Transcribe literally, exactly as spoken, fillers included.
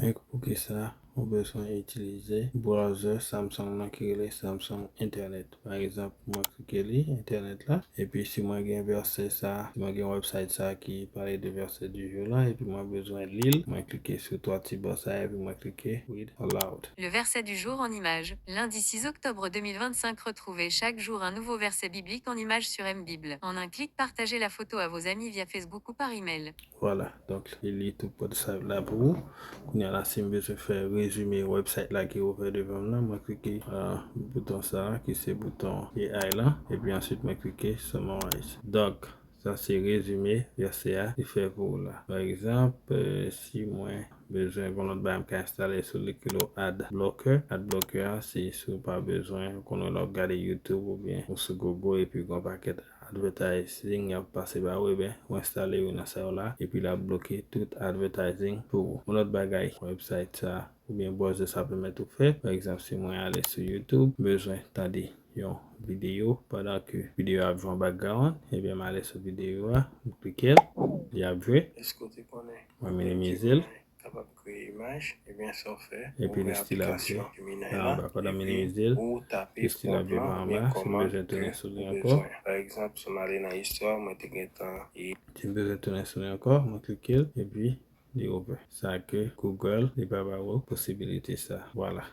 Donk, pou ki sa ou bezwen itilize browser Samsung nan ki rele Samsung Internet. Pa egzanp, mwen klike li, Internet la. Epi si mwen gen vèsè sa, si mwen gen website sa ki pale de verset du jour la, epi mwen bezwen li l, mwen klike sou twa ti bò sa, epi mwen klike read aloud. Le verset du jour en image. Lundi six octobre deux mille vingt-cinq, retrouvez chaque jour un nouveau verset biblique en image sur M Bible. En un clic, partagez la photo à vos amis via Facebook ou par email. Vwala, donk li li tout pwodisayv la pou ou. Kounye a la, si m bezwen fè rezime website la ki ouvè devan m nan, mwen klike uh, bouton sa ki se bouton A I la, epi answit mwen klike summarize. Donk, sa se rezime vèsè a li fè pou ou la. Pa egzanp, euh, si mwen bezwen gon lòt bagay m ka enstale sou li ki lo ad blocker. Ad blocker a se si w pa bezwen konnen lè w ap gade YouTube oubyen ou sou Google epi gon pakèt advertising y ap pase ba ou, ebyen ou enstale youn nan sa yo la epi l ap bloke tout advertising pou ou. Yon lòt bagay website sa oubyen browser sa pèmèt ou fè, pa egzanp si mwen ale sou YouTube, m bezwen tande yon videyo pandan ke videyo a ap jwe an background, ebyen m ale sou videyo a, m klike l, li ap jwe. Èske w te konnen mwen minimize l? Kapab kreye imaj, ebyen sa w fè, epi li still ap jwe anba pandan m minimize l, li still ap jwe pa anba. Si m bezwen tounen sou li ankò, pa egzanp si m ale nan istwa, mwen te gentan e si m bezwen tounen sou li ankò, mwen klike l epi li ouvè. Sa ke Google li pa ba ou posibilite sa. Vwala.